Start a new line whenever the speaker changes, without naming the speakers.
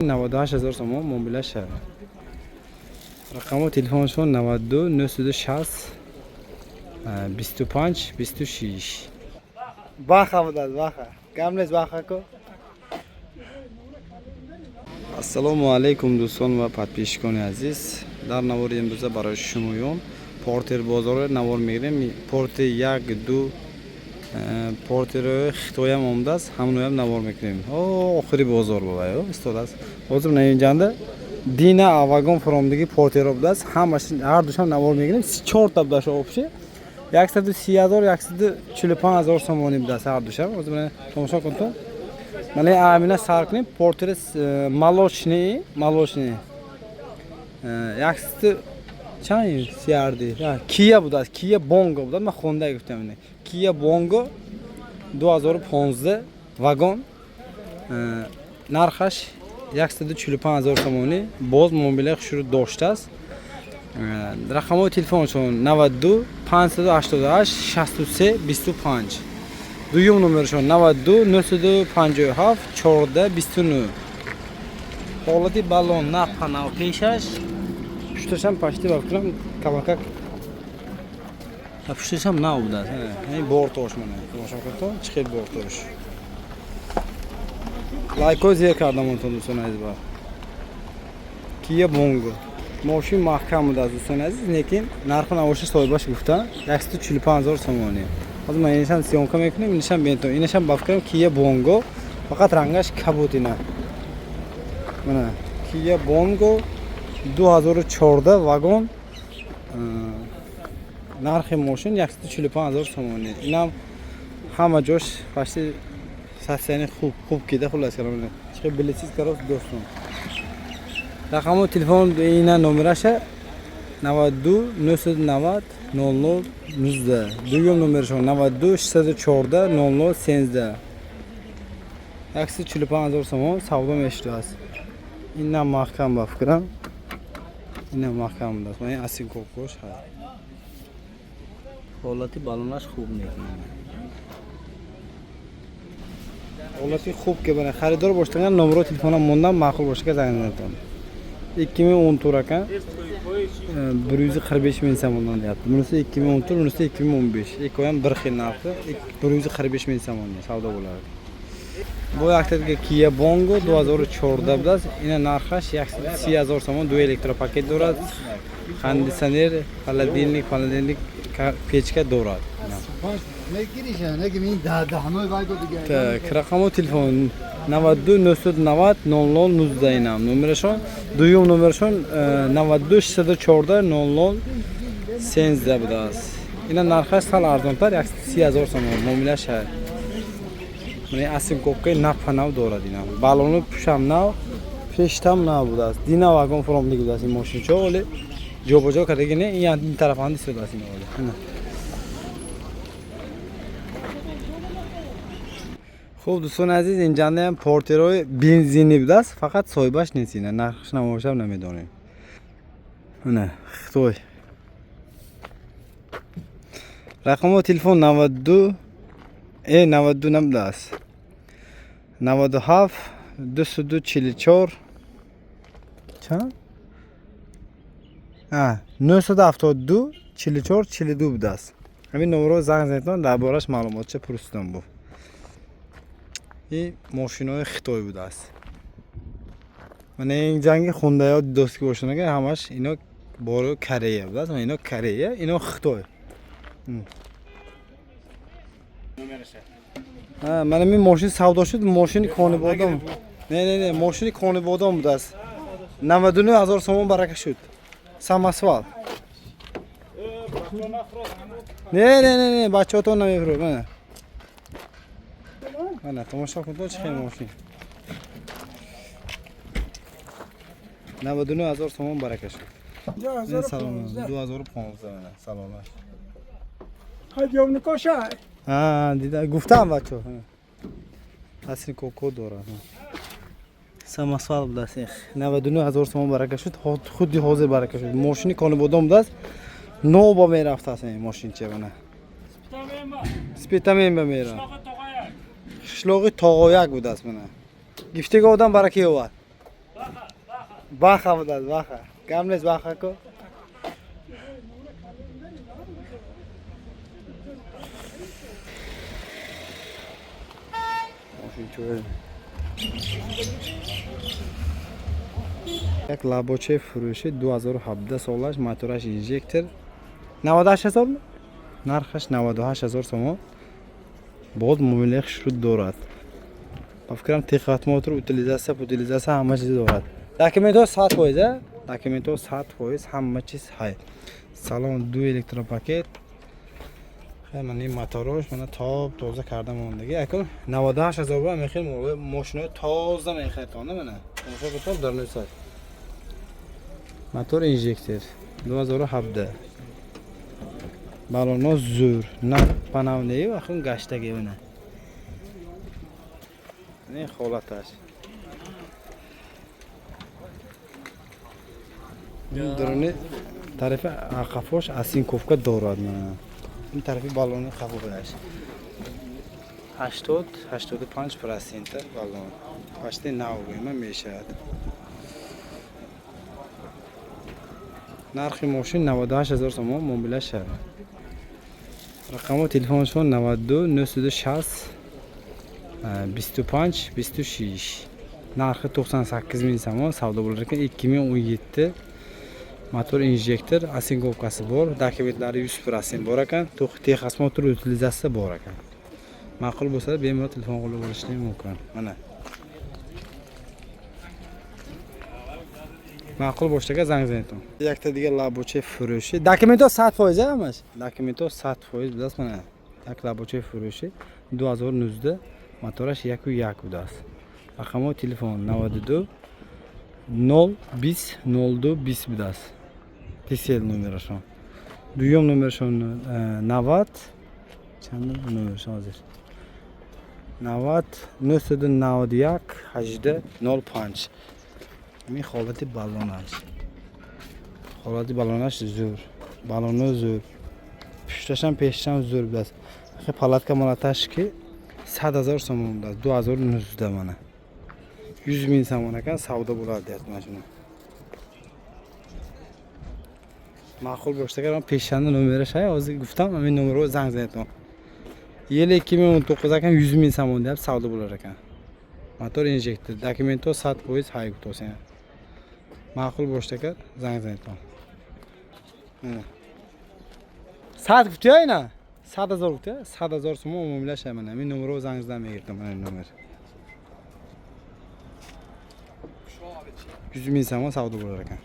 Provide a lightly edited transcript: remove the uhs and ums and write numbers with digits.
98 000 сомон муомила шавад. Рақамҳои телефоншон 92 960 25 26. Баха будад, баха. Гам нест, баха ко. Ассалому алайкум, дӯстон ва подписчикони азиз. Дар навори имрӯза барои шумоён портер бозорро навор мегирем. Порти як, ду портерои хитоям омадааст, ҳамоноям навор мекунем. Охири бозор бобаё истодааст. Ҳозир мана инҷанда дина вагон фуромдиги портеро будааст. Ҳамаш ҳар душам навор мегирем. 34та будааст общий. 130 000, 145 000 сомонӣ будааст ҳар душам. Ҳозир мана тамошо кун. Мана амина сар кунем. Портери молочный, молочный. Яксаду чанд CRD? Kia будааст. Kia Bongo будааст. Ман хонда гуфтам ине. Kia Bongo 2015 вагон. Нархаш 145 000 сомонӣ. Боз муомилаи хушрӯ доштааст. Рақамҳои телефоншон 92 588 63 25. Дуюм номершон 92 957 14 29. Ҳолати баллон нав, пешаш пушташам пашти ба фикрам камакак пушташам нав будааст. Ин бортош, мана тамошо кунто, чӣ хел бортош. Лайкҳо зер кардам онтон, дӯстони азиз. Ба Kia Bongo мошин маҳкам будааст, дӯстони азиз, лекин нарху навоши соҳибаш гуфта 145 000 сомонӣ. Ҳозир ман инашам съёмка мекунем, инашам бентон, инашам ба фикрам Kia Bongo, фақат рангаш кабуд ина. Мана Kia Bongo 2014 вагон, нархи мошин 145 000 сомонӣ. Инам ҳама ҷош почти состояние хуб, хуб кида, хуллас калом. Чӣ билетиз карос, дӯстон. Рақамҳои телефон ина номераша 92 990 00 19. Дуюм номершон 92 614 00 13. 145 000 сомон савдо мешудааст. Инам маҳкам ба фикрам. Инам маҳкам будааст. Ман асин кокош ҳаст. Ҳолати баллонаш хуб нест. Ҳолати хуб ки бана харидор боштаган номерои телефонам мондам, маъқул боша ка занг занатон. 2010 акан 145 000 сомонdan deyapti. Bunisi 2014, bunisi 2015. Ikkovi ham bir xil narxi, 145 000 somon savdo bo'ladi. Bu yaktadagi Kia Bongo 2014 будааст. Ина нархаш 130 000 сомон, ду электропакет дорад. Кондиционер, холодильник, холодильник, печка дорад. Так, рақамҳои телефон 92 990 00 19 инам номерашон. Дуюм номерашон 92 614 00 13 будааст. Ина нархаш сал арзонтар, 130 000 сомон муомилаш ҳаст. Мана асин кокаи напа нав дорад ина. Баллону пушам нав, пештам нав будааст. Дина вагон фуромдиги будааст ин мошинчо, оле ҷобаҷо кардаги не, ин тарафанди истодааст ин оле. Хуб, дӯстони азиз, инҷандаам портерои бензинӣ будааст, фақат соҳибаш нест ина, нархаш намошам намедонем. Ина Хитой. Рақамҳои телефон 92 92 набудааст. 97 202 44 чанд? 972 44 42 будааст. Ҳамин номерро занг занедтон, дар борааш маълумотча пурсидам буд. Ин мошинои Хитой будааст. Мана ин ҷанги хундаё дӯстки бошанд, ҳамаш ино бори Корея будааст. Мана ино Корея, ино Хитой. Мана ин мошин савдо шуд, мошини Конибодом. Не, не, не, мошини Конибодом будааст. 99 000 сомон барака шуд. Самосвал. Не, не, не, не, бачаҳотон намефурӯд. Мана. Мана тамошо кун, чӣ хел мошин. 99 000 сомон барака шуд. Салом, 2015 мана саломат. Дида гуфтам бачаҳо. Асли коко дорад. Самосвал будааст. 99 000 сомон барака шуд. Худи ҳозир барака шуд. Мошини Конибодом будааст. Нов ба мерафтааст ин мошинча мана. Спитамен ба мерафт. Қишлоқи Тоғояк будааст мана. Гифтега одам барака ёбад. Баха будааст, баха. Гап нест, баха ку. Як лабочаи фурӯшӣ 2017 солаш, мотораш инжектор, 98 ҳазор, нархаш 98 ҳазор сомон. Боз муомилаи хушрӯ дорад. Ба фикрам, техосмотр, утилизация, путилизация, ҳама чиз дорад. Документҳо 100%, а? Документҳо 100%, ҳама чиз ҳай. Салон ду электропакет. Хай, мана ин моторош мана тоб тоза карда мондагӣ. Акун 98 ҳазор ба мехел мошинои тоза мехаритона, мана. Тамошо кунед, дар нӯсад. Мотор инжектор 2017. Баллоно зӯр, нав ба нав не, ахун гаштагӣ, мана. Ин ҳолаташ. Ин даруни тарафи қафош осинковка дорад, мана. Ин тарафи баллони қафояш. 80 85% баллон. Почти нав гӯема мешавад. Нархи мошин 98 ҳазор сомон, муомила шавад. Рақамҳои телефоншон 92 960 25 26. Нархи 98 мing сомон савдо bo'lar ekan. 2017, мотор инжектор, осинковкasi bor, dokumentlari 100% bor ekan, техосмотр, утилизация bor ekan. Ma'qul bo'lsa, bemalol telefon qilib olishligi mumkin. Mana. Ma'qul bo'lsa, занг занед. Якта дигар лабочаи фурӯшӣ. Документҳо 100% ҳамаш. Документҳо 100% будааст, мана. Як лабочаи фурӯшӣ 2019, мотораш 1.1 будааст. Рақамҳои телефон 92 0 20 02 20 будааст. Тесел номерашон. Дуюм номерашон 90 чанд номерашон ҳозир? 90 991 18 05. Ҳамин ҳолати баллонаш. Ҳолати баллонаш зӯр. Баллоно зӯр. Пушташам, пешашам зӯр будааст. Ахи палатка малаташ ки 100 ҳазор сомон будааст. 2019, мана. 100 мing сомон ekan, savdo bo'ladi deyapti mana shuni. Ma'qul bo'lsa agar, peshanda nomeri shay, hozir гуфтам, ҳамин номерро занг занед. Yili 2019 ekan, 100 ming somon deyapti, savdo bo'lar ekan. Мотор инжектор, документҳо 100% ҳай гуфтосен. Ma'qul bo'lsa agar, занг занед. Mana. Сад гуфтия ина? 100 ҳазор гуфтия? 100 ҳазор сомон муомила шай, мана. Ҳамин номерро занг задан мегирдам, mana номер. 100 ming сомон савдо bo'lar ekan.